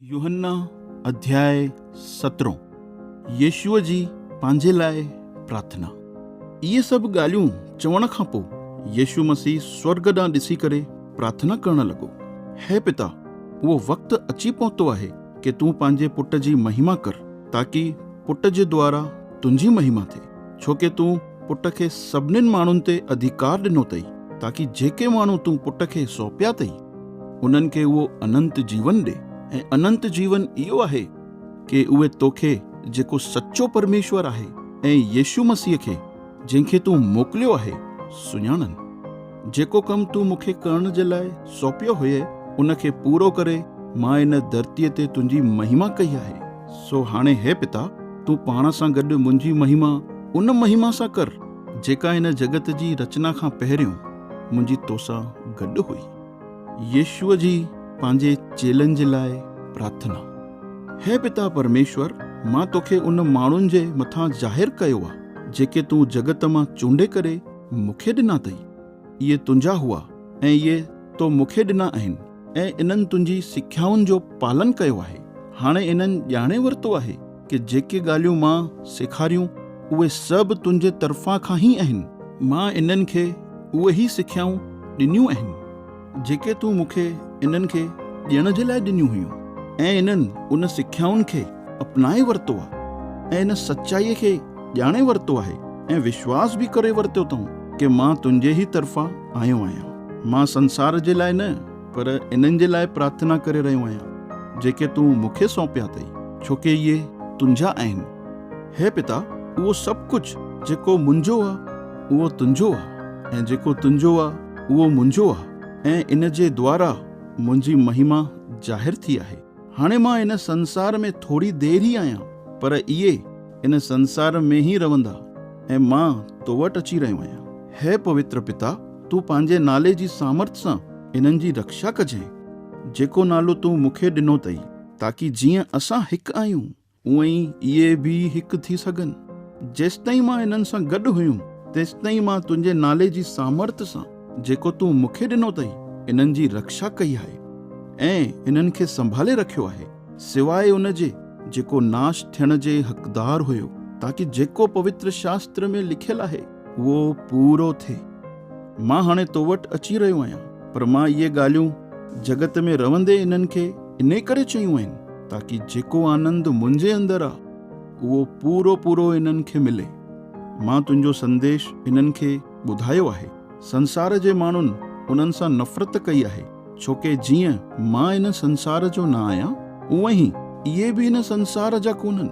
يوحنا اڌياء سترهون، يسوع جي پنهنجي لاء پرارٿنا. اهي سڀ ڳالهيون چوڻ کان پوء يسوع مسيح سورڳ ڏانهن ڏسي ڪري پرارٿنا ڪرڻ لڳو، هي پتا، اهو وقت اچي پهتو آهي ڪي تون پنهنجي پٽ جي مهما ڪر، تاڪي پٽ جي دوارا تنهنجي مهما ٿئي، ڇو ڪي تون پٽ کي سڀنين ماڻهن تي اڌيڪار ڏنو اٿئي، تاڪي جيڪي ماڻهو تون پٽ کي سونپيا اٿئي، انهن کي اهو اننت جيون ڏي، ۽ اننت جيون اهو آهي ڪي اهي توکي جيڪو سچو پرميشور آهي ۽ يسوع مسيح کي جنهن کي تون موڪليو آهي، سڃاڻن. جيڪو ڪم تون مون کي ڪرڻ جي لاء سونپيو هئي، ان کي پورو ڪري مان هن ڌرتيء تي تنهنجي مهما ڪئي آهي. سو هاڻي هي پتا، تون پاڻ سان گڏ منهنجي مهما ان مهما سان ڪر، جيڪا هن جڳت جي رچنا کان پهريون منهنجي توسان گڏ هئي. يسوع جي پنهنجي چيلن جي لاء پرارٿنا. هي پتا پرميشور، مان توکي ان ماڻهن جي مٿان ظاهر ڪيو آ، جيڪي تون جڳت مان چونڊي ڪري مون کي ڏنا اٿئي. اهي تنهنجا هئا ۽ اهي تو مون کي ڏنا آهن ۽ انهن تنهنجي سکيائن جو پالن ڪيو آهي. هاڻي انهن ڄاڻي ورتو آهي ڪي جيڪي ڳالهيون مان سيکاريون، اهي سڀ تنهنجي طرفان کان ئي آهن. مان انهن کي اهي ئي سکيائون ڏنيون آهن، جيڪي تون مون کي انهن کي ڏيڻ جي لاء ڏنيون هيون، ۽ انهن ان سکيائن کي اپنائي ورتو آهي ۽ ان سچائيء کي ڄاڻي ورتو آهي ۽ وشواس به ڪري ورتو اٿئون ڪي مان تنهنجي ئي طرفان آيو آهيان. مان سنسار جي لاء نه، پر انهن جي لاء پرارٿنا ڪري رهيو آهيان، جيڪي تون مون کي سونپيا اٿئي، ڇوڪه اهي تنهنجا آهن. هي پتا، اهو سڀ ڪجهه جيڪو منهنجو آ، اهو تنهنجو آ، ۽ جيڪو تنهنجو آ، اهو منهنجو آ، ۽ ان جي دوارا منهنجي مهما ظاهر ٿي آهي. هاڻي مان هن سنسار ۾ ٿوري دير ئي آهيان، پر اهي هن سنسار ۾ ئي رهندا، ۽ مان تو وٽ اچي رهيو آهيان. هي پوتر پتا، تون پنهنجي نالي جي سامرٿ سان انهن جي رڪشا ڪجانء، جيڪو نالو تون مون کي ڏنو اٿئي، تاڪي جيئن اسان هڪ آهيون، اونئن ئي اهي به هڪ ٿي سگهن. جيستائين مان انهن سان گڏ هيم، تيستائين مان تنهنجي نالي جي سامرٿ سان، جيڪو تون مون کي ڏنو اٿئي، انهن جي رڪشا ڪئي آهي ۽ انهن کي سنڀالي رکيو آهي، سواء ان جي جيڪو ناش ٿيڻ جي حقدار هيو، تاڪي جيڪو پوتر شاستر ۾ لکيل آهي، اهو پورو ٿئي. مان هاڻي تو وٽ اچي رهيو آهيان، پر مان اهي ڳالهيون جڳت ۾ رهندي انهن کي انهي ڪري چيون آهن، تاڪي جيڪو آنند منهنجي اندر آ، اهو پورو پورو انهن کي ملي. مان تنهنجو سنديش انهن کي ٻڌايو آهي. سنسار جي ماڻهن انهن سان نفرت ڪئي آهي، ڇوڪه جيئن مان هن سنسار جو نه آهيان، اونئن ئي اهي به هن سنسار جا ڪونهن.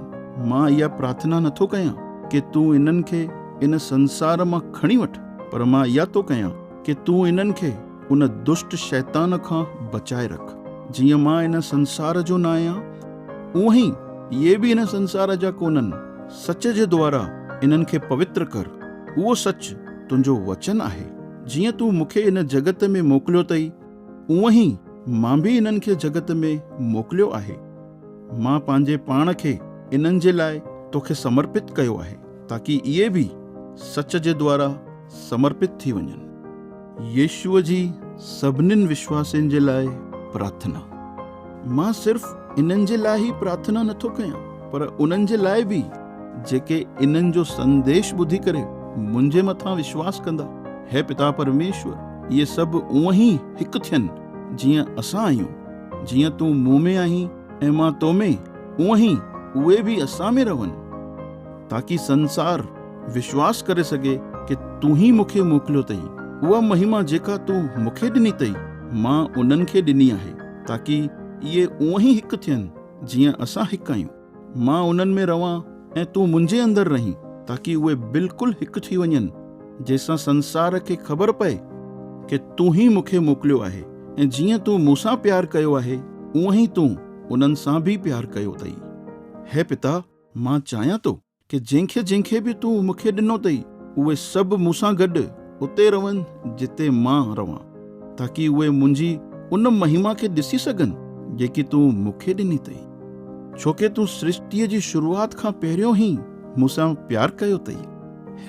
مان اها پرارٿنا نٿو ڪيان ڪي تون انهن کي ان سنسار مان کڻي وٺ، پر مان اها ٿو ڪيان ڪي تون انهن کي ان دشٽ شيطان کان بچائي رک. جيئن مان هن سنسار جو نه آهيان، اونئن ئي اهي به هن سنسار جا ڪونهن. سچ جي دوارا انهن کي پوتر ڪر، اهو سچ تنهنجو وچن آهي. جيئن تون مون کي هن جڳت ۾ موڪليو اٿئي، اونئن ئي مان به انهن کي جڳت ۾ موڪليو آهي. مان پنهنجي پاڻ کي انهن جي لاء توکي سمرپت ڪيو آهي، تاڪي اهي به سچ جي دوارا سمرپت ٿي وڃن. يسوع جي سڀنين وشواسين جي لاء پرارٿنا. مان صرف انهن جي لاء ئي پرارٿنا نٿو ڪيان، پر انهن جي لاء به جيڪي انهن جو سنديش ٻڌي ڪري منهنجي مٿان وشواس ڪندا. هي پتا پرميشور، اهي سڀ اونئن ئي هڪ ٿين، جيئن اسان آهيون. جيئن تون مون ۾ آهين ۽ مان تو ۾، اونئن ئي اهي به اسان ۾ رهن، تاڪي سنسار وشواس ڪري سگهي ڪي تون ئي مون کي موڪليو اٿئي. اها مهما جيڪا تون مون کي ڏني اٿئي، مان انهن کي ڏني آهي، تاڪي اهي اونئن ئي هڪ ٿين، جيئن اسان هڪ آهيون. مان انهن ۾ رهان ۽ تون منهنجي اندر رهين، تاڪي اهي بلڪل هڪ ٿي وڃن، جنهن سان سنسار کي خبر پئي ڪي تون ئي مون کي موڪليو آهي ۽ جيئن تون مون سان پيار ڪيو آهي، اونئن ئي تون انهن سان به پيار ڪيو اٿئي. هي پتا، مان چاهيان ٿو ڪي جنهن کي جنهن کي به تون مون کي ڏنو اٿئي، اهي سڀ مون سان گڏ اتي رهن جتي مان رهان، تاڪي اهي منهنجي ان مهما کي ڏسي سگهن جيڪي تون مون کي ڏني اٿئي. ڇوڪه تون سرشٽيء جي شروعات کان پهريون ئي مون سان پيار ڪيو اٿئي.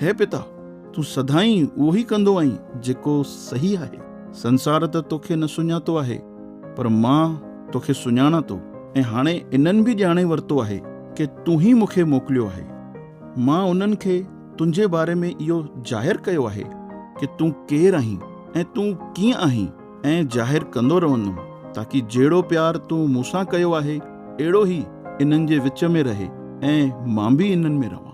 هي پتا، تون سدائين اهو ئي ڪندو آهين جيڪو صحيح آهي. سنسار ته توکي نه سڃاتو آهي، پر مان توکي سڃاڻان ٿو ۽ هاڻي انهن به ڄاڻي ورتو آهي ڪي تون ئي مون کي موڪليو آهي. مان انهن کي تنهنجي باري ۾ اهو ظاهر ڪيو آهي ڪي تون ڪير آهين ۽ تون ڪيئن آهين ۽ ظاهر ڪندو رهندم تاڪي جهڙو پيار تون مون سان ڪيو آهي اهڙو ئي انهن جي وچ ۾ رهي ۽ مان به انهن ۾ رهان.